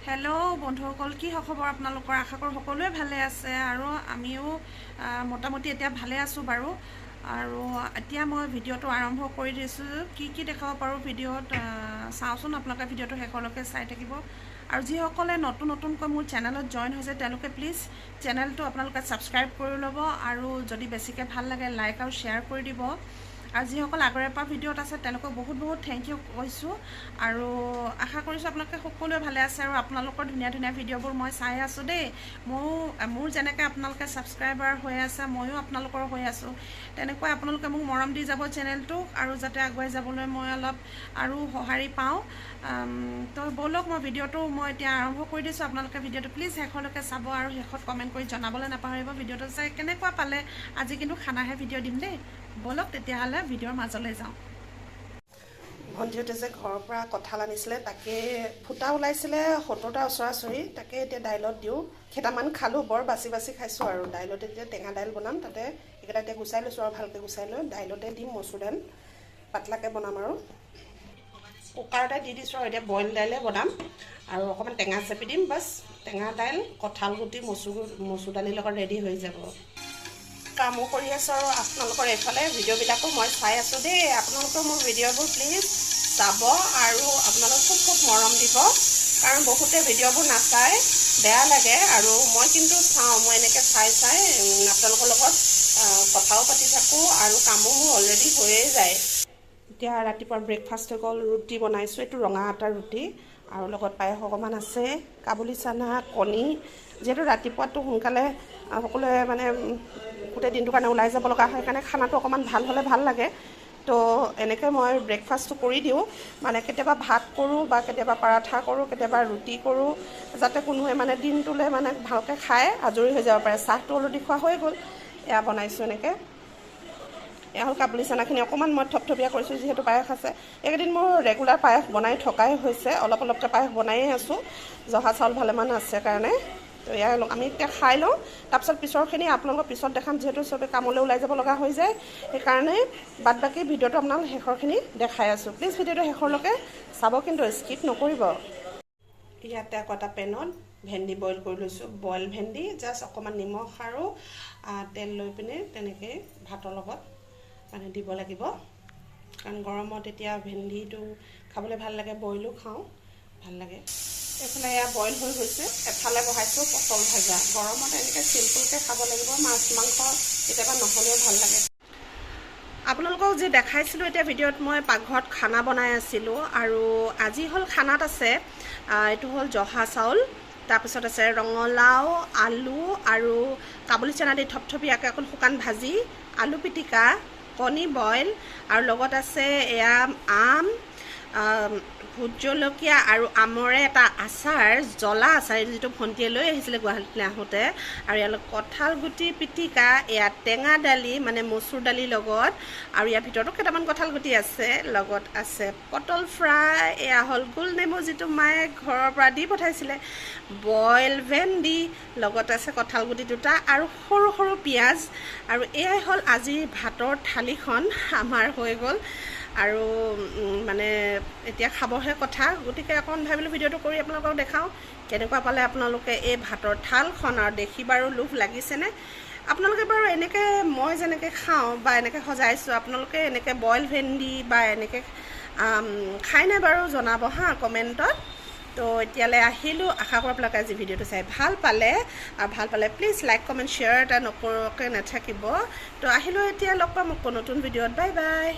Hello' বন্ধুসকল, কি খবৰ আপোনালোকৰ? আশা কৰোঁ সকলোৱে ভালে আছে আৰু আমিও মোটামুটি এতিয়া ভালে আছোঁ বাৰু। আৰু এতিয়া মই ভিডিঅ'টো আৰম্ভ কৰি দিছোঁ। কি কি দেখাব পাৰোঁ ভিডিঅ'ত চাওঁচোন, আপোনালোকে ভিডিঅ'টো শেষলৈকে চাই থাকিব। আৰু যিসকলে নতুন নতুনকৈ মোৰ চেনেলত জইন হৈছে, তেওঁলোকে প্লিজ চেনেলটো আপোনালোকে ছাবস্ক্ৰাইব কৰি ল'ব আৰু যদি বেছিকৈ ভাল লাগে লাইক আৰু শ্বেয়াৰ কৰি দিব। আৰু যিসকল আগৰে পৰা ভিডিঅ'ত আছে, তেওঁলোকক বহুত বহুত thank U কৈছোঁ। আৰু আশা কৰিছোঁ আপোনালোকে সকলোৱে ভালে আছে আৰু আপোনালোকৰ ধুনীয়া ধুনীয়া ভিডিঅ'বোৰ মই চাই আছোঁ দেই। ময়ো মোৰ যেনেকৈ আপোনালোকে ছাবস্ক্ৰাইবাৰ হৈ আছে, ময়ো আপোনালোকৰ হৈ আছোঁ, তেনেকৈ আপোনালোকে মোক মৰম দি যাব চেনেলটোক আৰু যাতে আগুৱাই যাবলৈ মই অলপ আৰু সঁহাৰি পাওঁ। তো ব'লক, মই ভিডিঅ'টো মই এতিয়া আৰম্ভ কৰি দিছোঁ। আপোনালোকে ভিডিঅ'টো প্লিজ শেষলৈকে চাব আৰু শেষত কমেণ্ট কৰি জনাবলৈ নাপাহৰিব ভিডিঅ'টো চাই কেনেকুৱা পালে। আজি কিন্তু খানাহে ভিডিঅ' দিম দেই। ব'লক তেতিয়াহ'লে ভিডিঅ'ৰ মাজলৈ যাওঁ। ভণ্টিহঁতে যে ঘৰৰ পৰা কঁঠাল আনিছিলে, তাকে ফুটা ওলাইছিলে 70টা ওচৰা ওচৰি। তাকে এতিয়া দাইলত দিওঁ। কেইটামান খালোঁ, বৰ বাচি বাচি খাইছোঁ। আৰু দাইলত এতিয়া টেঙা দাইল বনাম, তাতে এইকেইটা এতিয়া গুচাই লৈছোঁ আৰু ভালকৈ গুচাই লৈ দাইলতে দিম। মচুৰ দাইল পাতলাকৈ বনাম আৰু কুকাৰতে দি দিছোঁ। আৰু এতিয়া বইল দাইলে বনাম আৰু অকণমান টেঙা চেপি দিম, বাছ। টেঙা দাইল, কঁঠাল গুটি, মচুৰ মচুৰ দালিৰ লগত ৰেডি হৈ যাব। কামো কৰি আছোঁ আৰু আপোনালোকৰ এইফালে ভিডিঅ'বিলাকো মই চাই আছোঁ দেই। আপোনালোকেও মোৰ ভিডিঅ'বোৰ প্লিজ চাব আৰু আপোনালোক খুব খুব মৰম দিব, কাৰণ বহুতে ভিডিঅ'বোৰ নাচায়, বেয়া লাগে। আৰু মই কিন্তু চাওঁ। মই এনেকৈ চাই চাই আপোনালোকৰ লগত কথাও পাতি থাকোঁ আৰু কামো মোৰ অলৰেডি হৈয়ে যায়। এতিয়া ৰাতিপুৱা ব্ৰেকফাষ্ট হৈ গ'ল। ৰুটি বনাইছোঁ, এইটো ৰঙা আটাৰ ৰুটি আৰু লগত পায়স অকণমান আছে, কাবুলি চানা, কণী। যিহেতু ৰাতিপুৱাটো সোনকালে সকলোৱে মানে গোটেই দিনটোৰ কাৰণে ওলাই যাব লগা হয়, সেইকাৰণে খানাটো অকণমান ভাল হ'লে ভাল লাগে। তো এনেকৈ মই ব্ৰেকফাষ্টটো কৰি দিওঁ। মানে কেতিয়াবা ভাত কৰোঁ বা কেতিয়াবা পৰাঠা কৰোঁ, কেতিয়াবা ৰুটি কৰোঁ, যাতে কোনোৱে মানে দিনটোলৈ মানে ভালকৈ খাই আজৰি হৈ যাব পাৰে। চাহটো অলৰেডি খোৱা হৈ গ'ল। এয়া বনাইছোঁ এনেকৈ। এয়া হ'ল কাবুলি চানাখিনি। অকণমান মই থপথপীয়া কৰিছোঁ, যিহেতু পায়স আছে। এইকেইদিন মোৰ ৰেগুলাৰ পায়স বনাই থকাই হৈছে, অলপ অলপকৈ পায়স বনায়ে আছোঁ, জহা চাউল ভালেমান আছে কাৰণে। তো এয়া আমি এতিয়া খাই লওঁ, তাৰপিছত পিছৰখিনি আপোনালোকক পিছত দেখাম। যিহেতু চবে কামলৈ ওলাই যাব লগা হৈ যায়, সেইকাৰণে বাদ বাকী ভিডিঅ'টো আপোনালোক শেষৰখিনি দেখাই আছোঁ। প্লিজ ভিডিঅ'টো শেষৰলৈকে চাব কিন্তু, স্কিপ নকৰিব। ইয়াতে আকৌ এটা পেনত ভেন্দি বইল কৰি লৈছোঁ। বইল ভেন্দি, জাষ্ট অকণমান নিমখ আৰু তেল লৈ পিনে তেনেকৈ ভাতৰ লগত মানে দিব লাগিব, কাৰণ গৰমত এতিয়া ভেন্দিটো খাবলৈ ভাল লাগে। বইলো খাওঁ, ভাল লাগে। এইফালে এয়া বইল হৈ গৈছে। এফালে বহাইছোঁ পটল ভাজা। গৰমত এনেকৈ চিম্পুলকৈ খাব লাগিব, মাছ মাংস কেতিয়াবা নহ'লেও ভাল লাগে। আপোনালোকক যি দেখাইছিলোঁ এতিয়া ভিডিঅ'ত, মই পাকঘৰত খানা বনাই আছিলোঁ। আৰু আজি হ'ল খানাত আছে, এইটো হ'ল জহা চাউল, তাৰপিছত আছে ৰঙালাও, আলু আৰু কাবুলি চানা দি থপথপীয়াকৈ অকণ শুকান ভাজি, আলু পিটিকা, কণী বইল আৰু লগত আছে এয়া আম, ভোট জলকীয়া আৰু আমৰে এটা আচাৰ, জ্বলা আচাৰ, যিটো ভণ্টিয়ে লৈ আহিছিলে গুৱাহাটীলৈ আহোঁতে। আৰু ইয়াৰ লগত কঁঠাল গুটি পিটিকা, এয়া টেঙা দালি, মানে মচুৰ দালিৰ লগত, আৰু ইয়াৰ ভিতৰতো কেইটামান কঁঠাল গুটি আছে। লগত আছে পটল ফ্ৰাই। এয়া হ'ল গোল নেমু, যিটো মায়ে ঘৰৰ পৰা দি পঠাইছিলে, বইল ভেন্দি, লগত আছে কঁঠাল গুটি দুটা আৰু সৰু সৰু পিঁয়াজ। আৰু এয়াই হ'ল আজিৰ ভাতৰ থালিখন আমাৰ হৈ গ'ল। আৰু মানে এতিয়া খাবহে কথা। গতিকে অকণ ভাবিলোঁ ভিডিঅ'টো কৰি আপোনালোকক দেখাওঁ। কেনেকুৱা পালে আপোনালোকে এই ভাতৰ থালখন? আৰু দেখি বাৰু লোভ লাগিছেনে আপোনালোকে? বাৰু এনেকৈ মই যেনেকৈ খাওঁ বা এনেকৈ সজাইছোঁ, আপোনালোকে এনেকৈ বইল ভেন্দি বা এনেকৈ খাই নাই বাৰু জনাব হা কমেণ্টত। তো এতিয়ালৈ আহিলোঁ। আশা কৰোঁ আপোনালোকে আজি ভিডিঅ'টো চাই ভাল পালে আৰু ভাল পালে প্লিজ লাইক, কমেণ্ট, শ্বেয়াৰ এটা নকৰাকৈ নাথাকিব। তো আহিলোঁ এতিয়া, লগ পাম আকৌ নতুন ভিডিঅ'ত। Bye bye.